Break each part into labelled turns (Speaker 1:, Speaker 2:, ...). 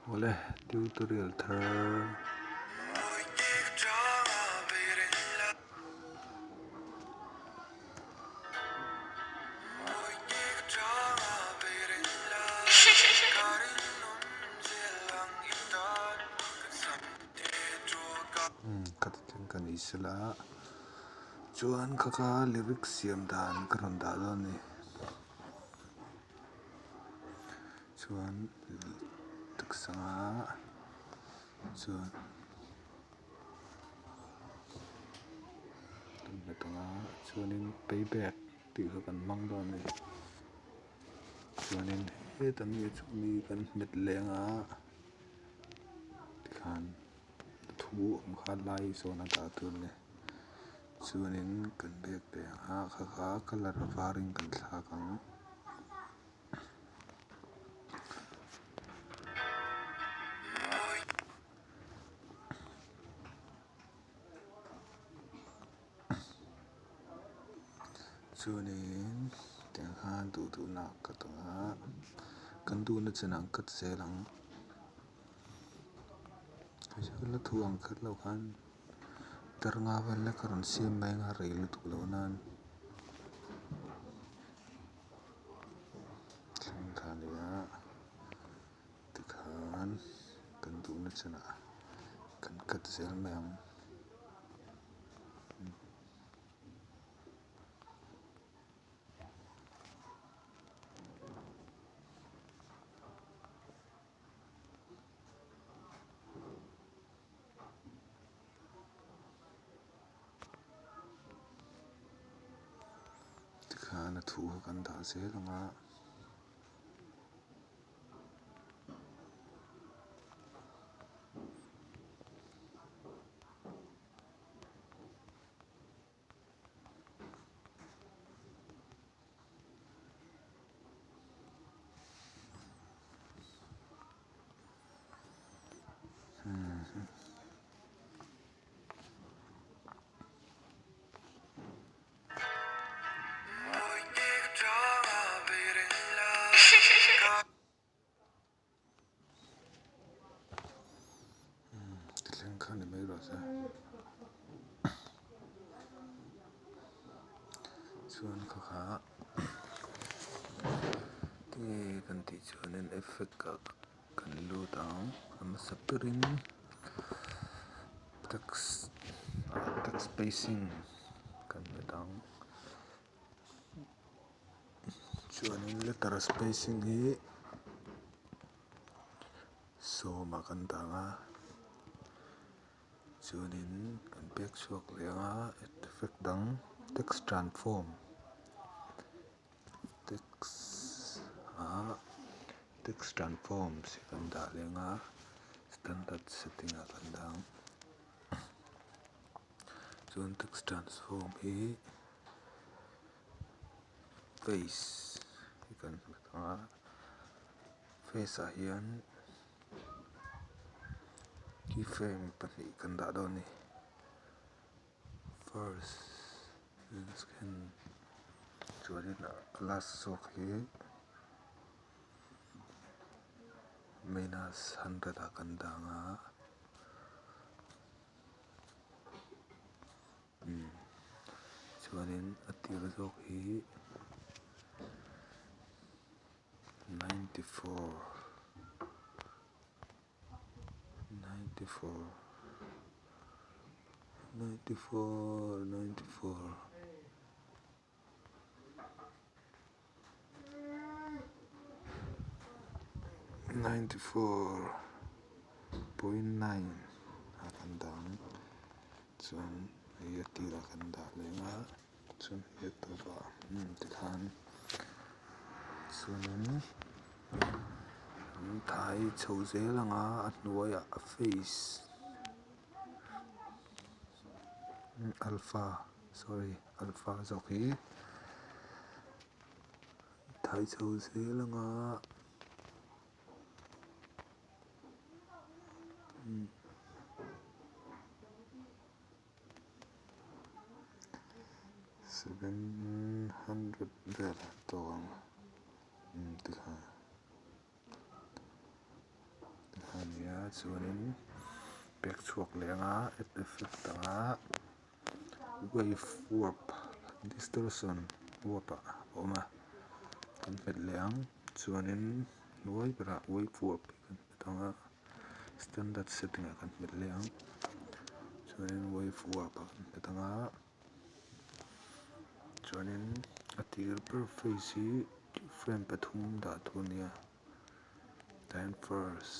Speaker 1: Awle tutorial thar. Ka thleng ka ni sela chuan kha kha lyrics siam dan ka rawn dah dawn a ni chuan taksa chuan kan hmet ang a chuanin payback tih kha kan hmang dawn a ni chuanin heta mi chu mi kan hmet leng a tikhan. Thu awm kha lai zawn a dah tur a ni chuanin kan bag ve ang a kha kha colour a varin kan thlak ang. Chuanin tiang khan duh duhna a cut ang a kan duhna chenah an cut zel ang. La thu ang kher lo khan darnga vel lek a rawn siam mai anga rei lutuk loh nan thleng kha a ni a tikhan kan duhna chenah kan cut zel mai ang. Tikhan a thu kha kan dah zel ang a. Thleng kha ni mai rawh se chuan kha kha tinge kan tih chuanin effect ah kan lut ang a hmasa berin text text spacing kan hmet ang chuanin letter spacing hi sawmah kan dah ang a chuanin kan pek chhuak leh ang a effect dang text transform text ah text transform hi kan dah leh ang a standard setting ah kan dah ang chuan text transform hi. Face hi kan hmu thung a face ah hian keyframe pahnih kan dah dawn a ni first chuanin a last zawk hi minus hundred ah kan dah ang a. Chuanin a tir zawk hi 94 94 94 94 94.9 a kan dang chuan hei a tirah kan dah leh a chuan hei a tawpah tikhan chuanin an thai chho zel ang a a hnuaiah a face alpha sorry. Alpha zawk hi thai chho zel ang a 700 vel a tawk ang tikhan tikhan. Chuanin pek chhuak leh anga add effect anga wave warp distortion warp ah a awm a kan hmet leh ang chuanin hnuai berah wave warp hi kan hmet ang a standard setting ah kan hmet leh ang chuanin wave warp ah kan hmet ang a chuanin a tir ber face hi frame pathum dah tur a ni a then first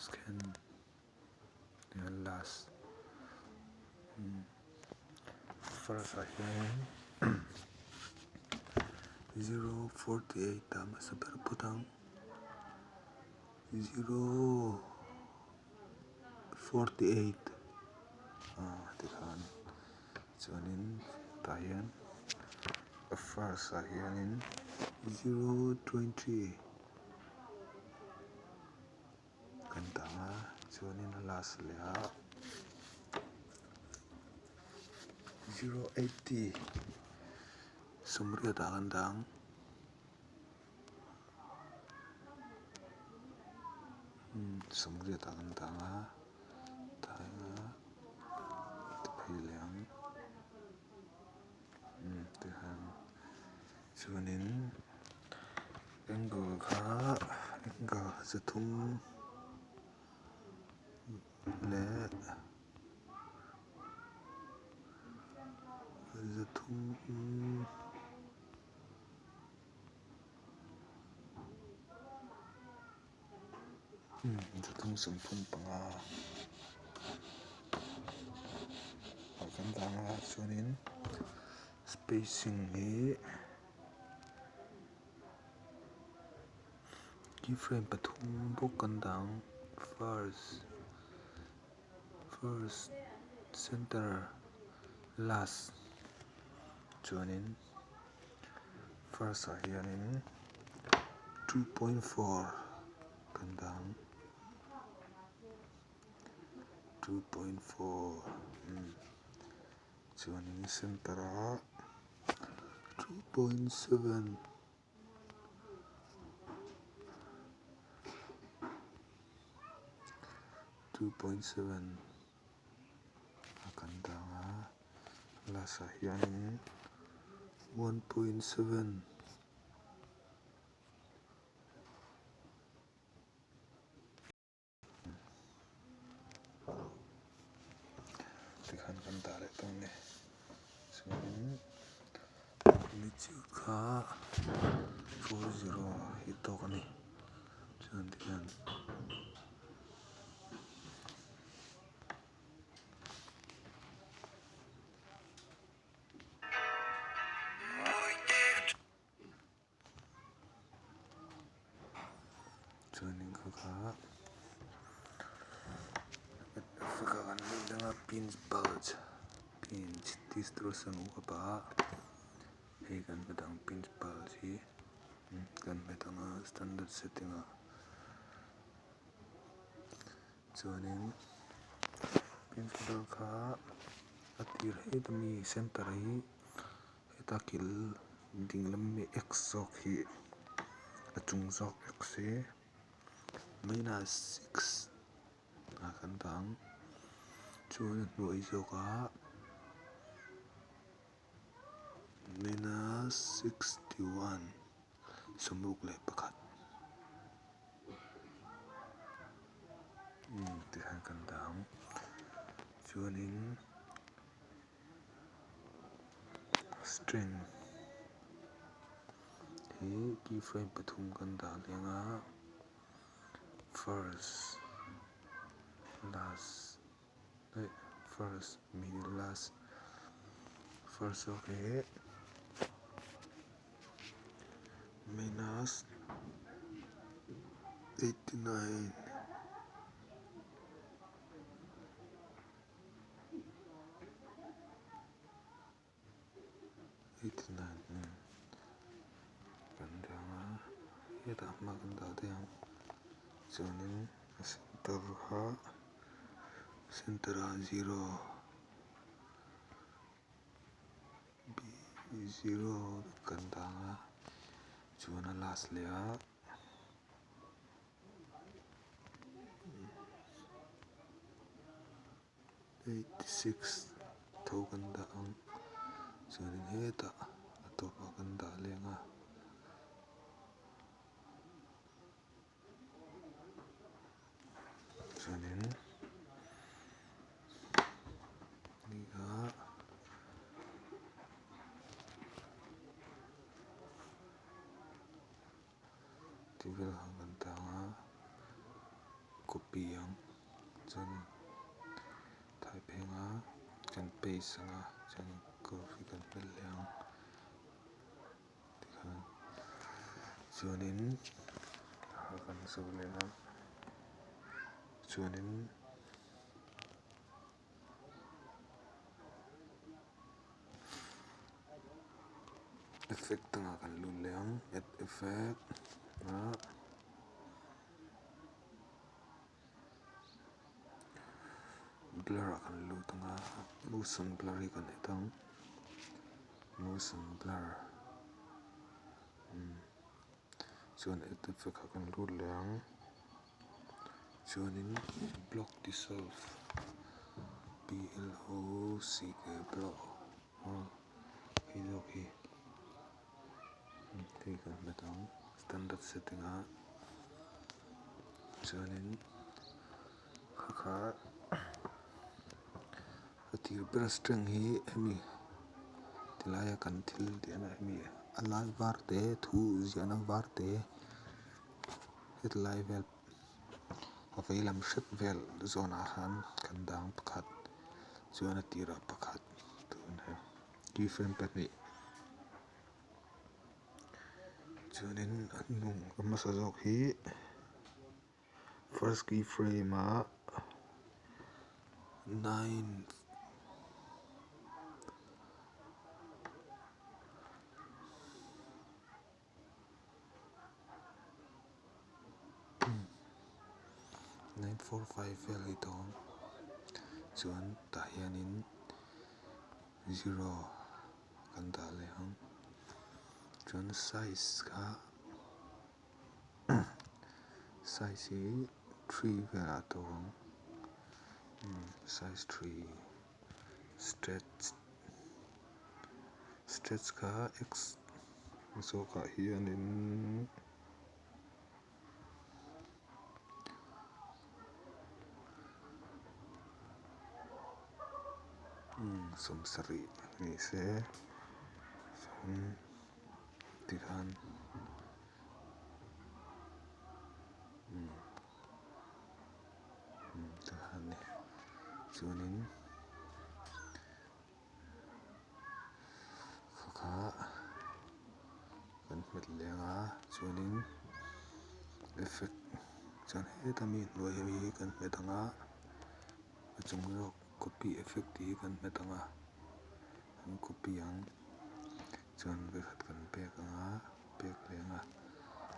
Speaker 1: scan last first ah hian 048 ah hmasa ber phawt ang 048 ah tikhan chuanin tah hian first ah hianin 020. Kan dang a chuanin a last leh a 080 sawmriat ah kan dang umm sawmriat ah kan dang a tah hian ti phei leh ang umm tikhan chuanin. Angle kha angle zathum leh zathum zathum 35 ah kan dah ang a chuanin spacing hi. Key frame pathum bawk kan dah ang first first center last chuanin first ah hianin 2.4 kan dah ang 2.4 chuanin center ah. 2.7 2.7 a kan dang a last ah hianin 1.7. Tikhan kan dah leh tawng ni. Chuanin magnitude kha 40 hi tawk a ni. Chuan tikhian. Chuanin kha kha Africa kan hmuh dang a pinch bulge pinch distortion uap a hei kan hmu dang pinch bulge hi kan hmu dang a standard setting ah chuanin pinch bulge kha a tir het ami center hi. Heta kil ding lam mi x zawk hi a chung zawk x hi minus 6 ah kan dah ang chuan a hnuai zawkah minus 61 61 tikhan kan dah ang chuanin. String hi key frame pathum kan dah leng a first last eh first middle last first zawk hi minus 89. Kan dang a hetah hma kan dah daih ang chuanin a center kha center ah zero b zero kan dang a chuan a last leh ah. 86 tho kan dah ang chuanin hetah a tawpah kan dah leng a. Chuanin ni a tih vel khan kan tang a copy ang chuan thai pheng a kan paste ang a chuan curve hi kan hmel leh ang. Tikhan chuanin a kan zo leh a chuanin effect dangah kan lut leh ang add effect ah blur ah kan lut ang a motion blur hi kan hmet ang. Motion blur umm chuan add effect ah kan lut leh ang chuanin block dissolve b l o c k block aw hei zawk hi hei kan hmet ang standard setting ah chuanin kha kha. A tir ber string hi hemi tilaia kan thil tih na hemi a lai var te thu ziahna var te hetlai vel a vei lam hrep vel zawnah khan kan dang pakhat chuan a tirah pakhat tun hei keyframe pahnih chuanin a hnung a hmasa zawk hi. First key frame ah 9 945 vel hi tawng chuan tah hianin zero kan dah leh ang chuan size kha. Size hi three velah a to ang size three stretch stretch kha x zawkah hianin 70 ni se chuan. Tikhan umm tikhan ni chuanin kha kha kan hmet leng a chuanin effect chuan heta mi hnuai hi kan hmet ang a a chung zawk copy effect tih hi kan hmet ang a an copy ang. Chuan vekhat kan pek ang a, pek leh ang a,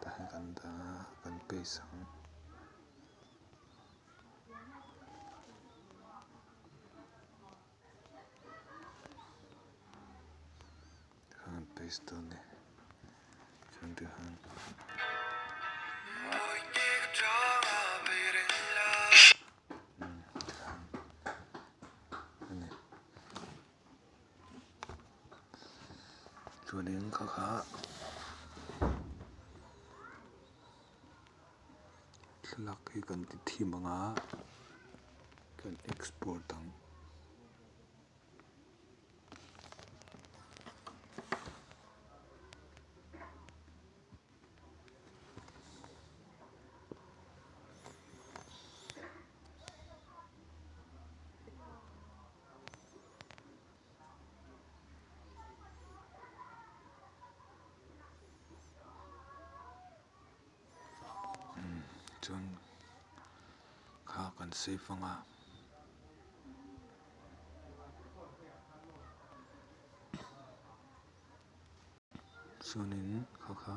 Speaker 1: tah hian kan dah a, kan paste ang. Tikhan paste dawn a ni, chuan tikhan. Tikhan a ni. Chuanin kha kha thlalak hi kan ti thim ang a kan export ang. Chuan kha kan save ang a. Chuanin kha kha.